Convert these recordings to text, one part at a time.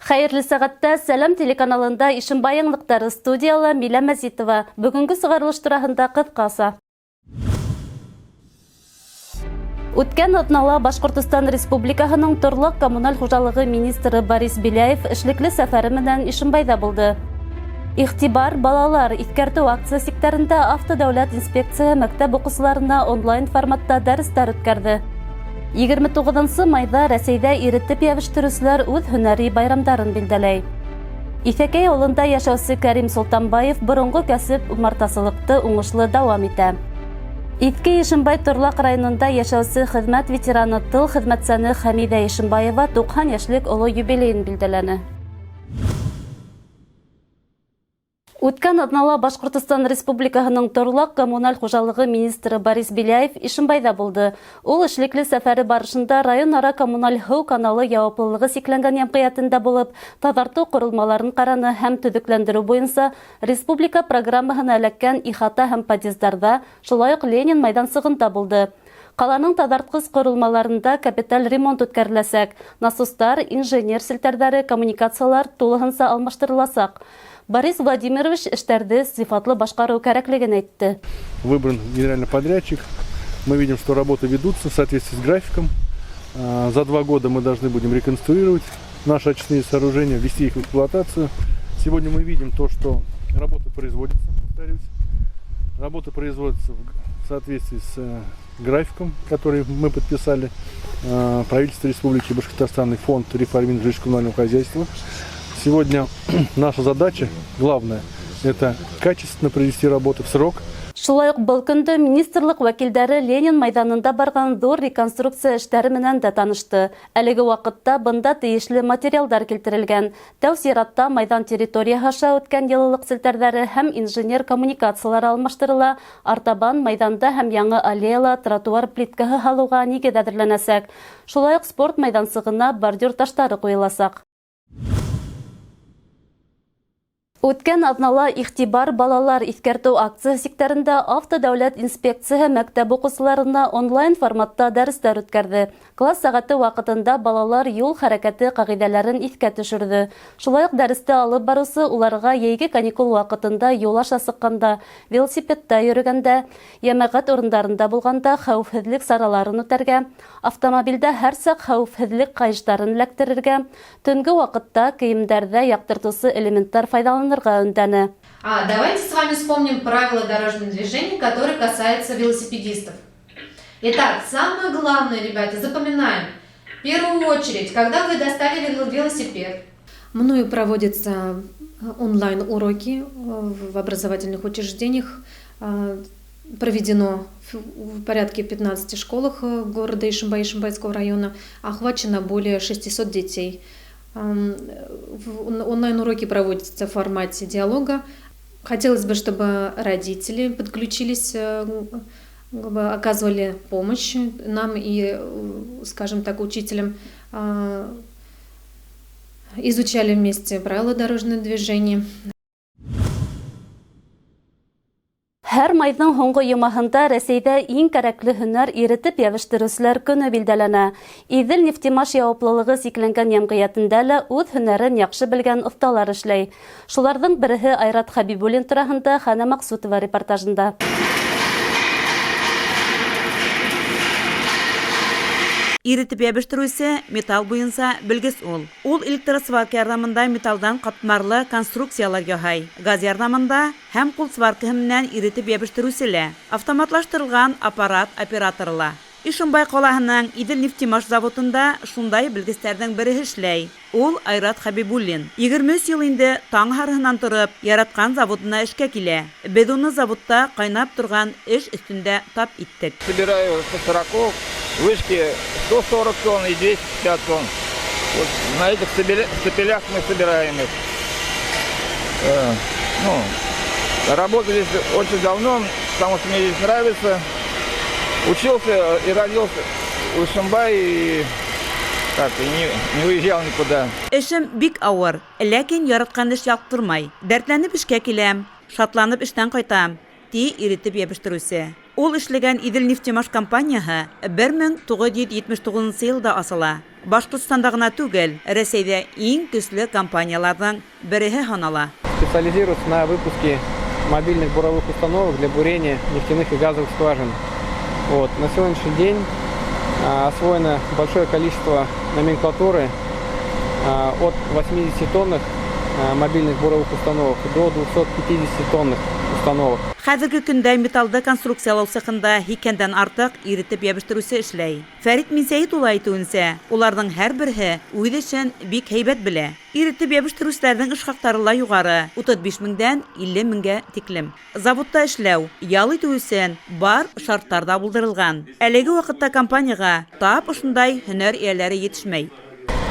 Хәйерле сәғәттә Сәләм телеканалында Ишембай яңылыҡтары, студияла Милә Мәзитова. Бөгөнгө сығарылыш тураһында ҡыҫҡаса. Үткән аҙнала Башҡортостан Республикаһының торлаҡ коммуналь хужалығы министры Борис Беляев эшлекле сәфәре менән Ишембайҙа булды. Иғтибар, балалар! Иҫкәртеү акция сиктәрендә Автодәүләт инспекцияһы мәктәп уҡыусыларына онлайн форматта дәрестәр үткәрҙе. 29 майҙа Рәсәйҙә иретеп йәбештереүселәр үҙ һөнәри байрамдарын билдәләй. Иҫәкәй ауылында йәшәүсе Кәрим Солтанбаев боронғо кәсеп умартасылыҡты уңышлы дауам итә. Иҫке Ишембай торлаҡ районында йәшәүсе хеҙмәт ветераны, тыл хеҙмәтсәне Хәмиҙә Ишембаева 90 йәшлек оло юбилейын билдәләне. Үткән аҙнала Башҡортостан Республикаһының торлаҡ коммуналь хужалығы министры Борис Беляев Ишембайҙа булды. Ул эшлекле сәфәре барышында район-ара коммуналь һыу каналы яуаплылығы сикләнгән йәмғиәтендә булып, таҙартыу ҡоролмаларын ҡараны һәм төҙөкләндереү буйынса республика программаһына эләккән ихата һәм подъездарҙа, шулай уҡ Ленин майҙансығында булды. Ҡаланың таҙартҡыс ҡоролмаларында капиталь ремонт үткәреләсәк. Насостар, инженер селтәрҙәре, коммуникациялар тулыһынса алмаштырыласаҡ. Борис Владимирович эштәрҙе сифатлы башҡарыу кәрәклеген әйтте. Выбран генеральный подрядчик. Мы видим, что работы ведутся в соответствии с графиком. За 2 года мы должны будем реконструировать наши очистные сооружения, ввести их в эксплуатацию. Сегодня мы видим то, что работа производится, повторюсь. Работа производится в соответствии с графиком, который мы подписали. Правительство Республики Башкортостан и фонд реформирования жилищно-коммунального хозяйства. Сегодня наша задача, главная, это качественно провести работу в срок. Шулай уҡ был көндө министрлыҡ вәкилдәре Ленин майҙанында барған ҙур реконструкция эштәре менән дә танышты. Әлеге ваҡытта бында тейешле материалдар килтерелгән. Тәү сиратта майҙан территорияһы аша үткән йылылыҡ селтәрҙәре һәм инженер коммуникациялары алмаштырыла. Артабан майҙанда һәм яңы аллеяла тротуар плиткаһы һалыуға нигеҙ әҙерләнәсәк. Шулай уҡ спорт майҙансығына бордюр таштары ҡуйыласаҡ. Үткән аҙнала Иғтибар, балалар! Иҫкәртеү акцияһы сиктәрендә Автодәүләт инспекцияһы мәктәп уҡыусыларына онлайн форматта дәрестәр үткәрҙе. Класс сәғәте ваҡытында балалар юл хәрәкәте ҡағиҙәләрен иҫкә төшөрҙө. Шулай уҡ дәресте алып барыусы уларға йәйге каникул ваҡытында юл аша сыҡҡанда, велосипедта йөрөгәндә, йәмәғәт урындарында булғанда хәүефһеҙлек сараларын үтәргә, автомобилдә һәр саҡ хәүефһеҙлек ҡайыштарын эләктерергә, төнгө ваҡытта кейемдәрҙә яҡтыртыусы элементтар файҙаланырға өндәне. А давайте с вами вспомним правила дорожного движения, которые касаются велосипедистов. Итак, самое главное, ребята, запоминаем. В первую очередь, когда вы достали велосипед, Мною проводятся онлайн-уроки в образовательных учреждениях. Проведено в порядке 15 школах города Ишимбай, Ишимбайского района. Охвачено более 600 детей. Онлайн-уроки проводятся в формате диалога. Хотелось бы, чтобы родители подключились, как бы оказывали помощь нам и, скажем так, учителям, изучали вместе правила дорожного движения. Һәр майҙың һуңғы йомаһында Рәсәйҙә иң кәрәкле һөнәр иретеп йәбештереүселәр көнө билдәләнә. Иҙел нефтемаш яуаплылығы сикләнгән йәмғиәтендә лә үҙ һөнәрен яҡшы белгән оҫталар эшләй. Шуларҙың береһе Айрат Хәбибуллин тураһында Хана Маҡсутова репортажында. Иретеп йәбештереүсе металл буйынса белгес ул. Ул электросварка ярҙамында металдан ҡатмарлы конструкциялар яһай. Газ ярҙамында һәм ҡул сваркаһы менән иретеп йәбештереүсе лә. Автоматлаштырылған аппарат операторы ла. Ишембай ҡалаһының Иҙел нефтемаш заводында шундай белгестәрҙең береһе эшләй. Ул Айрат Хәбибуллин. 23 йыл инде таң һарыһынан тороп, яратҡан заводына эшкә килә. Беҙ уны заводта ҡайнап торған эш өҫтөндә тап иттек. Собираю со вышки 140 тонн и 250 тонн. Вот на этих стапелях мы собираем их. Ну, работаю здесь очень давно, потому что мне здесь нравится. Учился и родился в Ишимбае и, так, и не уезжал никуда. Эшем бик ауыр, ләкин яратҡан эш ялҡтырмай. Дәртләнеп эшкә киләм, шатланып эштән ҡайтам, ти иретеп йәбештереүсе. Ул эшләгән Иделнефтемаш компанияһы 1979 йылда асыла. Башҡортостанда ғына түгел, Рәсәйҙә иң көслө компанияларҙың береһе һанала. Специализируется на выпуске мобильных буровых установок для бурения нефтяных и газовых скважин. Вот. На сегодняшний день освоено большое количество номенклатуры от 80-тонных мобильных буровых установок до 250-тонных установок. Хәҙерге көндә металды конструкциялау цехында 80-дән артыҡ иретеп йәбештереүсе эшләй. Фәрит Минсәйет улы әйтеүенсә, уларҙың һәр береһе үҙ эшен бик һәйбәт белә. Иретеп йәбештереүселәрҙең эш хаҡтары ла юғары, 35 меңдән 50 меңгә тиклем. Заводта эшләү, ял итеү өсөн бар шарттар да булдырылған. Әлеге ваҡытта компанияға тап ошондай һөнәр эйәләре етешмәй.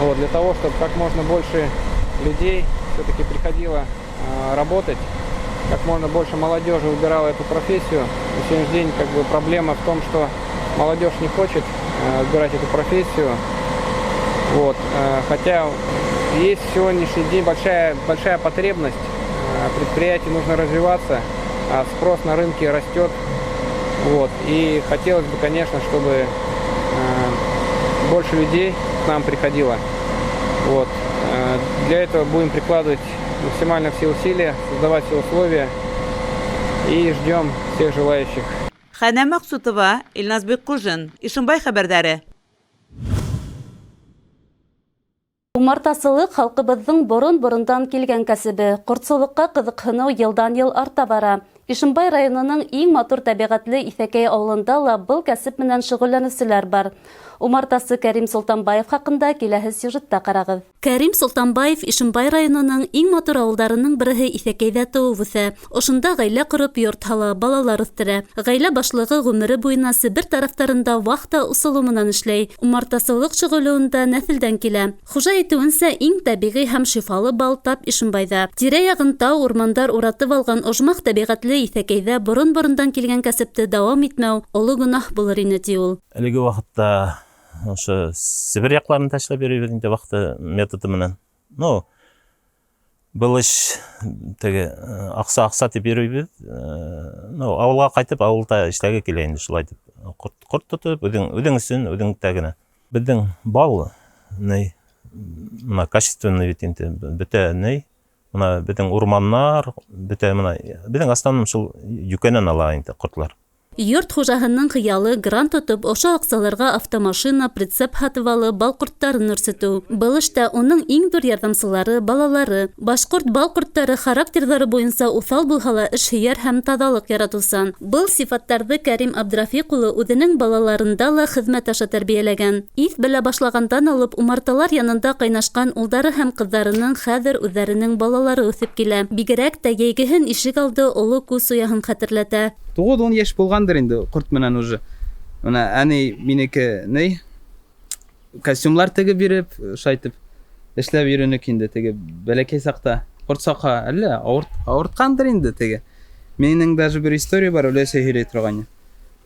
Вот, для того, чтобы как можно больше людей все-таки приходило работать, как можно больше молодежи выбирала эту профессию. На сегодняшний день как бы проблема в том, что молодежь не хочет выбирать эту профессию. Вот. Хотя есть в сегодняшний день большая, большая потребность, предприятию нужно развиваться, а спрос на рынке растет. Вот. И хотелось бы, конечно, чтобы больше людей к нам приходило. Вот. Для этого будем прикладывать максимально все усилия, создавать все условия и ждем всех желающих. Хәнә Маҡсутова, Илназ Бекҡужин, Ишембай хәбәрҙәре. Умартасылыҡ халҡыбыҙҙың борон-борондан килгән кәсебе. Ҡортсолоҡҡа ҡыҙыҡһыныу йылдан-йыл арта бара. Ишембай районының иң матур тәбиғәтле Иҫәкәй ауылында ла был кәсеп менән шөғөлләнеүселәр бар. Умартасы Кәрим Солтанбаев хаҡында киләһе сюжетта ҡарағыҙ. Кәрим Солтанбаев Ишембай районының иң матур ауылдарының береһе Иҫәкәйҙә тыуып үҫә. Ошонда ғаилә ҡороп йорт һала, балалар үҫтерә. Ғаилә башлығы ғүмере буйына Себер тарафтарында вахта ысулы менән эшләй. Умартасылыҡ шөғөлө унда нәҫелдән килә. Хужа әйтеүенсә, иң тәбиғи һәм шифалы бал тап Ишембайҙа. Тирә-яғын тау, урмандар уратып алған ожмах тәбиғәтле Иҫәкәйҙә борон-борондан килгән кәсепте дауам итмәү оло гонаһ булыр ине, ти ул. Әлеге ваҡытта ошо Себер яҡларын ташлап йөрөйбөҙ инде вахта методы менән. Ну, был эш теге аҡса тип йөрөйбөҙ. Ну, ауылға ҡайтып, ауылда эшләге килә инде шулай итеп. Ҡорт тотоп, үҙең өсөн, үҙең генә. Беҙҙең бал ни, мына качественный бит инде, бөтә ни, мына беҙҙең урманнар, бөтә мына беҙҙең основном шул йүкәнән ала инде ҡортлар. Йорт хужаһының хыялы грант тотоп, ошо аҡсаларға автомашина, прицеп һатып алып, бал ҡорттарын үрсетеү. Был эштә уның иң ҙур ярҙамсылары балалары. Башҡорт бал ҡорттары характерҙары буйынса уҫал булһа ла эшһөйәр һәм таҙалыҡ яратыусан. Был сифаттарҙы Кәрим Абдрафиҡ улы үҙенең балаларында ла хеҙмәт аша тәрбиәләгән. Иҫ белә башлағандан алып умарталар янында ҡайнашҡан улдары һәм ҡыҙҙарының хәҙер үҙҙәренең балалары үҫеп килә. Бигерәк тә йәйгеһен ишек алды оло күс ояһын хәтерләтә. 9-10 йәш булғандыр инде ҡорт менән уже. Мына әни минеке ни костюмлар тегеп биреп, шайтып эшләп йөрөнөк инде теге бәләкәй саҡта. Ҡорт саҡа әллә ауыртҡандыр инде теге. Минең даже бер история бар, өләсәй һөйләй торғайны.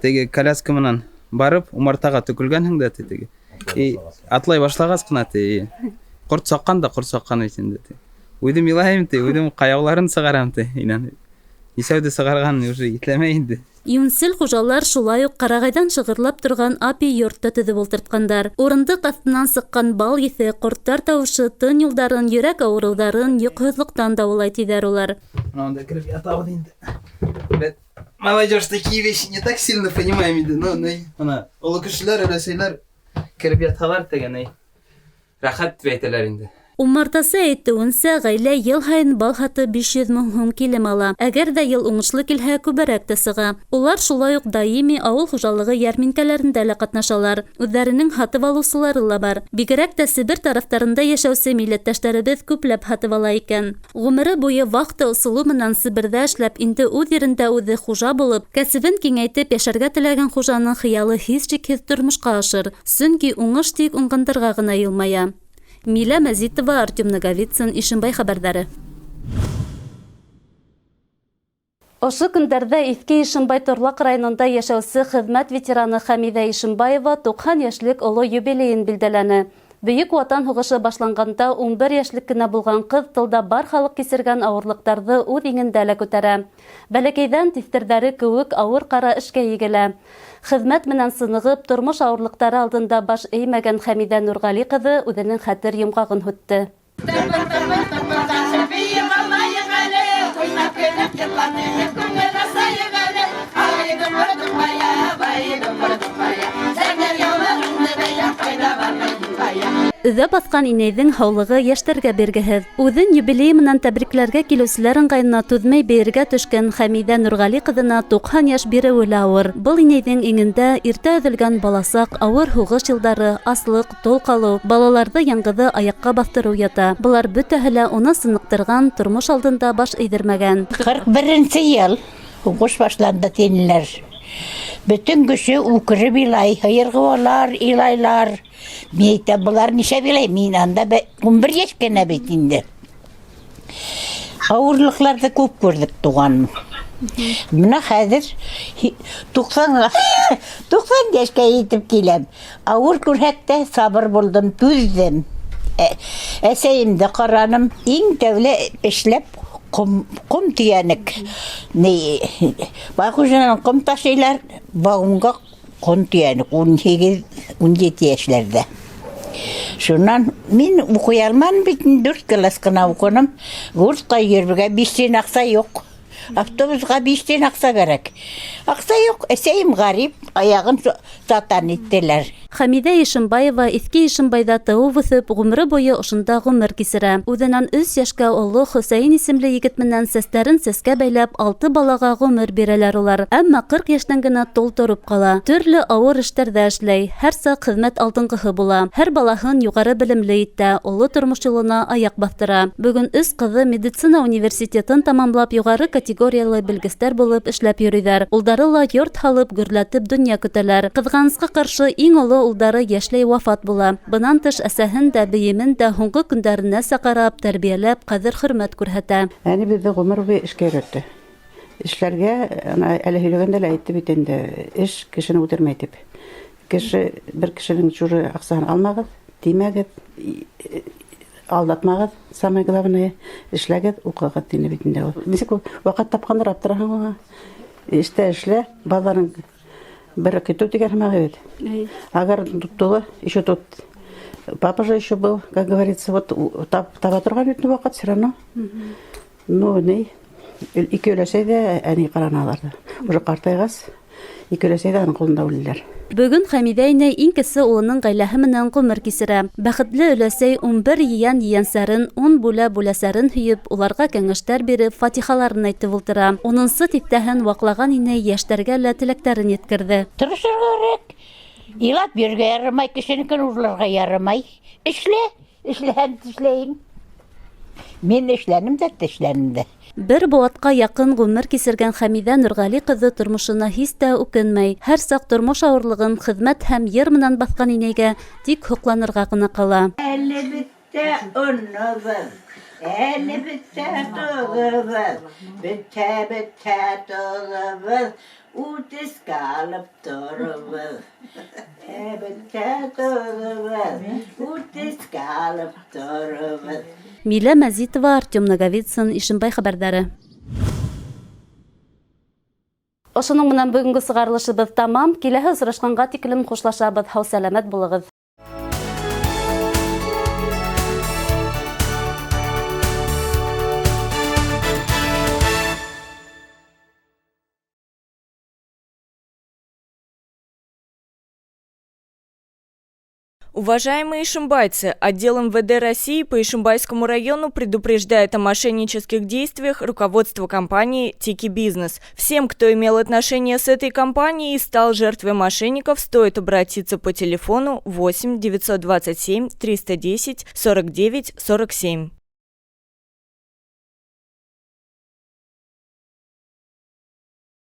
Теге коляска менән барып умартаға төкөлгәнһең дә теге. И атлай башлағас ҡына те. Ҡорт саҡҡан да ҡорт саҡҡан бит инде. Үҙем илайым те, үҙем ҡаяуларын сығарам те. Инан Нисәүҙе сығарған уже итләмәй инде. Йүнсел хужалар шулай уҡ ҡарағайҙан шығырлап торған апи йортто төҙөп ултыртҡандар. Урындыҡ аҫтынан сыҡҡан бал еҫе, ҡорттар тауышы, тын юлдарын, йөрәк ауырыуҙарын йоҡоһоҙлоҡтан дауалай, тиҙәр улар. Мына кереп ятабыҙ инде. Беҙ молодежь такие вещи не так сильно понимаем инде, но мына оло кешеләр, өләсәйләр кереп яталар тигән, рәхәт тип әйтәләр инде. Умартасы әйтеүенсә, ғаилә йыл һайын бал һатып 500 мең һум килем ала. Әгәр ҙә йыл уңышлы килһә, күберәк тә сыға. Улар шулай уҡ даими ауыл хужалығы йәрминкәләрендә лә ҡатнашалар. Үҙҙәренең һатып алыусылары ла бар. Бигерәк тә Себер тарафтарында йәшәүсе милләттәштәребеҙ күпләп һатып ала икән. Ғүмере буйы вахта ысулы менән Себерҙә эшләп, инде үҙ ерендә үҙе хужа булып, кәсебен киңәйтеп йәшәргә теләгән хужаның хыялы һис шикһеҙ тормошҡа ашыр. Сөнки уңыш тик уңғандарға ғына йылмая. Миля Мәзитова, Артем Наговицын, Ишембай хәбәрҙәре. Ошо көндәрҙә Иҫке Ишембай Торлаҡ районында йәшәүсе хеҙмәт ветераны Хәмиҙә Ишембаева 90 йәшлек оло юбилейын билдәләне. Бөйөк Ватан һуғышы башланғанда 11 йәшлек кенә булған ҡыҙ тылда бар халыҡ кисергән ауырлыҡтарҙы үҙ иңендә лә күтәрә. Бәләкәйҙән тиҫтерҙәре кеүек ауыр ҡара эшкә егелә. Хеҙмәт менән сынығып, тормош ауырлыҡтары алдында баш эймәгән Хәмиҙә Нурғәли ҡыҙы үҙенең хәтер йомғағын һүтте. Өҙә баҫҡан инәйҙең һаулығы йәштәргә биргеһеҙ. Үҙен юбилейы менән тәбрикләргә килеүселәр ыңғайына түҙмәй бейергә төшкән Хәмиҙә Нурғәли ҡыҙына 90 йәш биреүе лә ауыр. Был инәйҙең иңендә иртә өҙөлгән баласаҡ, ауыр һуғыш йылдары, аслыҡ, тол ҡалыу, балаларҙы яңғыҙы аяҡҡа баҫтырыу ята. Былар бөтәһе лә уны сыныҡтырған, тормош алдында баш эйҙермәгән. 41 йыл һуғыш башланды тинеләр. Бөтөн кеше үкереп илай, һыйыр ҡыуалар, илайлар. Мин әйтәм, былар нишләп илай? Мин анда 11 йәш кенә бит инде. Ауырлыҡларҙы күп күрҙек, туғаным. Бына хәҙер 90 йәшкә етеп киләм. Ауыр күрһәк тә сабыр булдым, түҙҙем. Әсәйемде ҡараным. Иң тәүлә эшләп ҡом тейәнек. Байҡужанан ҡом ташыйлар, вагонға ҡом тейәнек 18-17 йәшләрҙә. Шунан мин уҡый алманым бит, 4 класс ҡына уҡыным. Гуртҡа йөрөргә 5 тин аҡса юҡ. Автобусға 5 тин аҡса кәрәк. Аҡса юҡ, әсәйем ғәрип, аяғын сатан иттеләр. Хәмиҙә Ишембаева Иҫке Ишембайҙа тыуып үҫеп, ғүмере буйы ошонда ғүмер кисерә. Үҙенән 3 йәшкә оло Хөсәйен исемле егет менән сәстәрен сәскә бәйләп, 6 балаға ғүмер бирәләр улар. Әммә 40 йәштән генә тол тороп ҡала. Төрлө ауыр эштәрҙә эшләй, һәр саҡ хеҙмәт алдынғыһы була. Һәр балаһын юғары белемле итә, оло тормош юлына аяҡ баҫтыра. Бөгөн 3 ҡыҙы медицина университетын тамамлап, юғары категориялы белгестәр булып эшләп йөрөйҙәр. Улдары ла йорт һалып, гөрләтеп донъя көтәләр. Ҡыҙғанысҡа ҡаршы, иң оло улдары йәшләй вафат була. Бынан тыш әсәһен дә, бейемен дә һуңғы көндәренәсә ҡарап, тәрбиәләп, ҡәҙер-хөрмәт күрһәтә. Әни беҙҙе ғүмер буйы эшкә өйрәтте. Эшләргә, әле һөйләгәндә лә әйтте бит инде, эш кешене үтермәй тип. Кеше, бер кешенең чужой аҡсаһын алмағыҙ, тимәгеҙ, алдатмағыҙ, самое главное, эшләгеҙ, уҡығыҙ тине бит инде ул. Нисек ул ваҡыт тапҡандыр, аптыраһың уға. Эштә эшлә, балаларың бер көтөү тигән һымаҡ бит. Агар тулы, еще тут папа же еще был, как говорится, вот таба торған бит ваҡыт все равно. Ну, ни, ике өләсәй ҙә әни ҡараны аларҙы. Уже ҡартайғас, ике өләсәй дә аның ҡулында үлделәр. Бөгөн Хәмиҙә инәй иң кесе улының ғаиләһе менән ғүмер кисерә. Бәхетле өләсәй 11 ейән ейәнсәрен, 10 бүлә бүләсәрен һөйөп, уларға кәңәштәр биреп, фатихаларын әйтеп ултыра. 10-нсы тиҫтәһен ваҡлаған инәй йәштәргә лә теләктәрен еткерҙе. Тырышырға кәрәк. Илап йөрөргә ярамай, кешенекен урларға ярамай. Эшлә, эшләһәң тешләйең. Мин эшләнем дә, тешләнем дә. Бер быуатҡа яҡын ғүмер кисергән Хәмиҙә Нурғәли ҡыҙы тормошона һис тә үкенмәй. Һәр саҡ тормош ауырлығын хеҙмәт һәм йыр менән баҫҡан инәйгә тик һоҡланырға ғына ҡала. Әле бөттә онобоҙ, әле бөттә тоҙобоҙ, бөттә бөттә тоҙобоҙ, үтескә алып торобоҙ. Бөттә тоҙобоҙ, үтескә алып торобоҙ. Милә Мәзитова, Артем Наговицын, Ишембай хәбәрҙәре. Ошоноң менән бөгөнгө сығарылышыбыҙ тамам. Киләһе осрашҡанға тиклем хушлашабыҙ. Һау-сәләмәт булығыҙ. Уважаемые ишимбайцы, отдел МВД России по Ишимбайскому району предупреждает о мошеннических действиях руководства компании «Тики Бизнес». Всем, кто имел отношение с этой компанией и стал жертвой мошенников, стоит обратиться по телефону 8 927 310 49 47.